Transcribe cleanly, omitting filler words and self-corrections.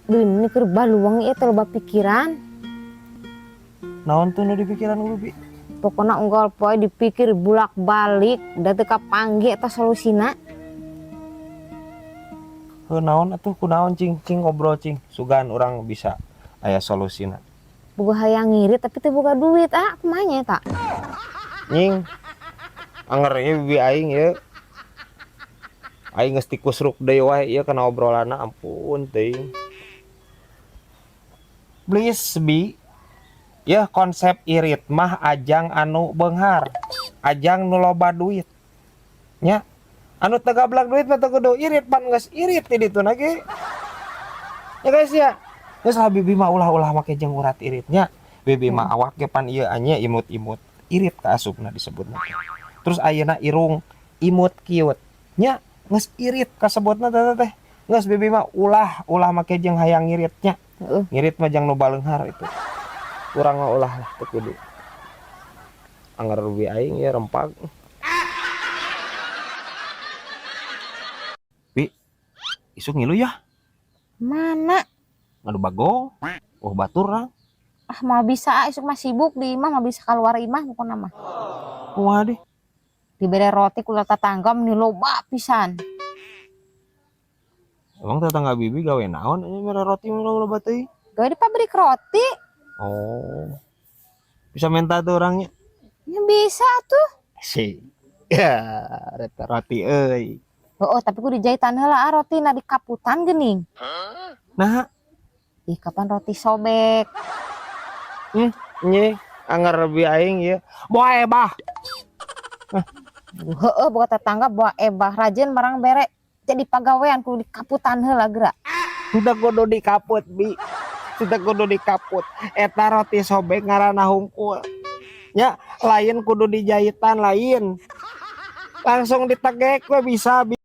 Ini keur baluang ieu teh loba pikiran. Naon tuh nu di pikiran lu, Bi? Pokoknya unggal poe dipikir bulak-balik da teu kapanggih eta solusina. Heuh, naon atuh, kunaon, cing cing ngobrol cing. Sugan urang bisa aya solusina. Boga hayang ngirit tapi teu boga duit, ah, kumaha nya eta? Nying. Anger ieu bibi aing ieu. Aing geus tikusruk deui wae ieu kana obrolanna, ampun teuing. Please, Bi. Ya, konsep irit mah ajang anu beunghar, ajang nu loba duit. Nya, anu teu gablak duit mah teu kudu irit, pan geus irit di ditu na ge. Ya guys ya. Geus lah, bibi mah ulah-ulah make jeung urat iritnya. Bibi mah awak ge pan ieu anya imut-imut. Irit ka asupna disebutna. Terus ayeuna irung imut kiut. Nya, geus irit kasebutna teh teh. Geus, bibi mah ulah ulah make jeung hayang ngiritnya. Heeh. Ngirit mah jang nu baleunghar itu. Urang mah ulah lah, teu kudu. Anger bibi aing ya rempag. Bi, isuk ngilu ya? Mana? Ngadu bagong. Oh, batur lah. Ah, moal bisa ah, isuk mah sibuk di imah, moal bisa keluar imah pokokna mah. Kumaha deh? Dibere roti ku tetangga meni loba pisan. Emang tetangga bibi gawe naon ini mere roti meni loba teuing? Gawe di pabrik roti. Oh. Bisa minta tuh orangnya? Ya bisa tuh. Si. Ya, reta roti euy. Oh, tapi ku dijahitan heula ah rotina, dikaputan geuning. Nah, Ih, kapan roti sobek. Nye, anger bi aing ieu. Boa ebah. Heeh, boga tetangga bawa ebah rajin marang bere jadi pagawean kudu dikaputan heula geura. Teu kudu dikaput, Bi. Teu kudu dikaput. Eta roti sobek ngaranna hungkul. Ya, lain kudu dijahitan lain. Langsung ditegek we bisa, Bi.